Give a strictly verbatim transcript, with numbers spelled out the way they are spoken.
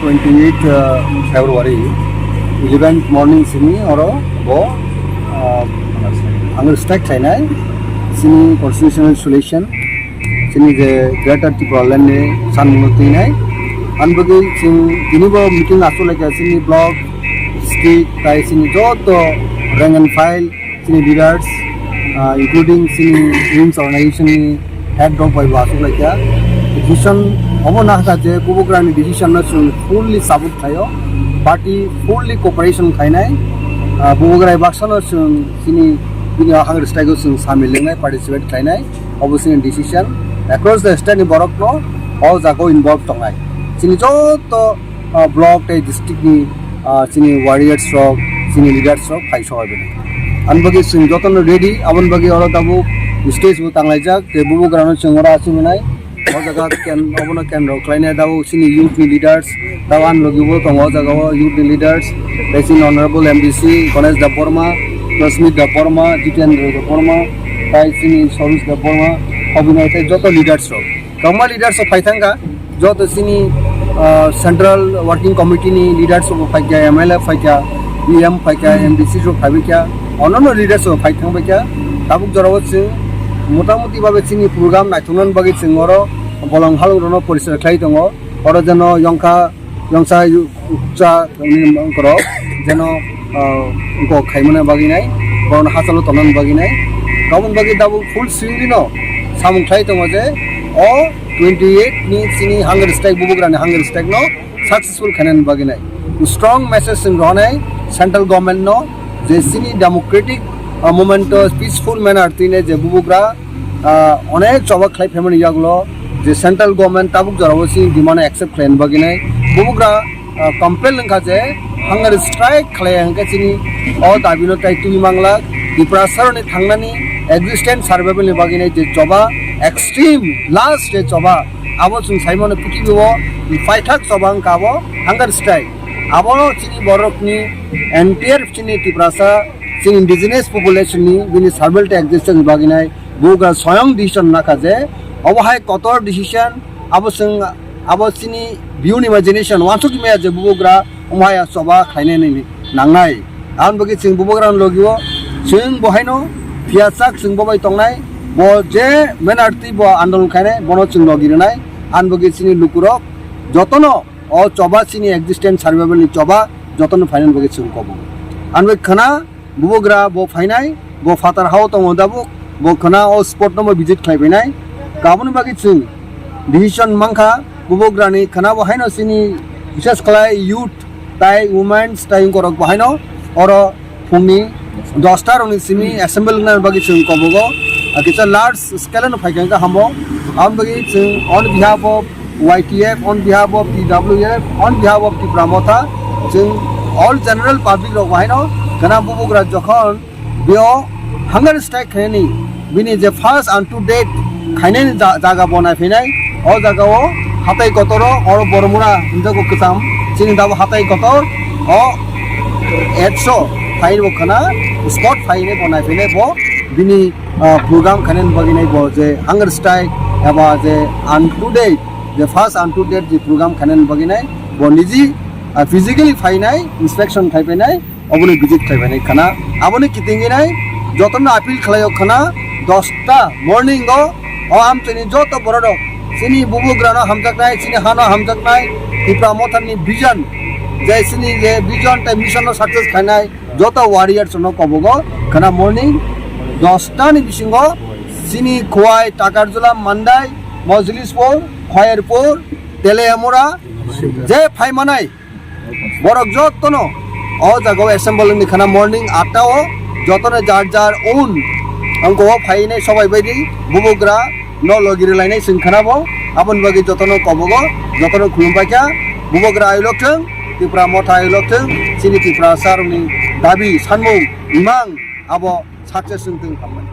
Twenty eight, uh, February, eleventh morning sini oro bo, uh, hunger strike khlainai, sini constitutional solution, sini je Greater Tipraland ni sanmung twinai. Ani bagwi chwng tini bo meeting aswk laikha, sini block, district, tai sini joto rank and file, chini leaders, uh, including chini wings organization ni head rok bai bo aswk laikha. Decision obo nahka je bubagra ni decision no chwng fully support khlaio, party fully cooperation khainai, uh, bubagra baksa no chwng chini bini hunger strike o chwng samil wngnai, participate khlainai, obo chini decision. Across the state ni borok no o jaga o involve tongnai. Chini joto, uh, block tei district ni, uh, chini warriors rok, chini leaders rok phai sohai bini. Ani bagwi chwng jotono ready, aboni bagwi oro tabuk stage bo tanglaijak, tei bubagrano chwng oro achuk rwnai. O jaga ken-, obono kendro khlainai tabuk chini youth ni leaders, tabuk ani logi bo tongo o jaga o youth ni leaders, tei chini honorable M D C Ganesh Debbarma, Prasmit Debbarma, Jitendra Debbarma, tei chini Sarush Debbarma, Obinoy tei joto leaders rok. Kwbangma leaders rok phai thangkha, joto chini, ah, Central Working Committee ni leaders rok phaikha, M L A phaikha, E M phaikha, M D C rok phaibaikha, onno leaders rok phai thangbaikha. Tabuk jorao chwng motamuti babe chini program naithoknani bagwi chwng oro bolong halong rokno porichai khlai tongo. Oro jeno yongkha, yongsa, yu-, ukcha, wngni wngkorok, jeno, ah, wngkok khaimani bagwi nai, borokno hachalo tongnani bagwi nai. Aboni bagwi tabuk full swing rino samung khlai tongo je o twenty eight ni chini hunger strike, bubagrani hunger strike no successful khainani bagwi nai. Strong message chwng rohonai central government no je chini democratic, ah, movement o peaceful manner twinai je bubagra, ah, onek choba khlai phaimani yagulo je central government tabuk jorao chini demand accept khlaina bagwi nai. Bubagra, ah, complain wngkha je hunger strike khlai hwnkhe chini o dabi no tai twi mangla. Tiprasa rokni thangnani existence survival ni bagwi nai je choba, extreme last je choba, abo chwng saimano prithibi o paithak choba wngkha abo hunger strike. Abono chini borokni entire chini Tiprasa, chini indigenous population ni bini survival existence bagwi nai bubagra soyong decision nakha je obo hai kotor decision, abo chwng, abo chini biyuni imagination wansuk maya je bubagra omo hai choba khlainani nangnai. Aboni bagwi chwng bubagra logio chwng bo haino phiya chak chwng bo bai tongnai, bo je menartwi bo andolon khainai bono chwng logi rwnai. Aboni bagwi chini lukurok jotono o choba chini existence survival ni choba jotono phainani bagwi chwng kobo. Aboni bagwi khwna bubagra bo phainai, bo phatar hao tongo tabuk, bo khwna o spot no bo visit khlai phainai. Aboni bagwi chwng decision mankha, bubagrani khwna bo haino chini bises khlai youth tai women tai wngkorok bo haino oro phungni dosta rokni simi assemble wngna bagwi chwng kobogo, ah, kisa large scale no phaikha hwnka hamo. Aboni bagwi chwng on behalf of Y T F, on behalf of T W F, on behalf of Tipra Motha, chwng all general public rok bo haino khwna bubagra jokhon bio hunger strike khainani bini je first and to date khainani ja-, jaga bo nai phainai, o jaga o hatai kotor o, oro Boromura hinjago kwcham, chini dabo hatai kotor o ekso phai bo khwna spot phainai bo nai phainai bo bini, ah, program khainani bagwi nai bo je hunger strike eba je and to date, je first and to date je program khainani bagwi nai bo niji, ah, physically phainai, inspection khai phainai, oboni visit khai phainai khwna. Aboni kitingwi nai jotono appeal khlaio khwna, dosta morning o, o amchaini joto borok rok chini bubagrano hamjaknai, chini hano hamjaknai, Tipra Motha ni vision, je chini je vision tai mission no success khainai joto warriors no kobogo khwna morning dosta ni bisingo chini Khowai, Takarjula, Mandai, Mojlispur, Khoyerpur, Teliamura je phai manai borok jotono o jaga o assemble wngwi khwna morning atta o jotono jar jar own angko o phainai sobai baidi bubagra no logi rwlainai chwng khwna bo. Aboni bagwi jotono kobogo, jotono khulumbai kha. Bubagra ailok thwng, Tipra Motha ailok thwng, chini Tiprasa rokni dabi sanmung imang abo success wngthwng hambai.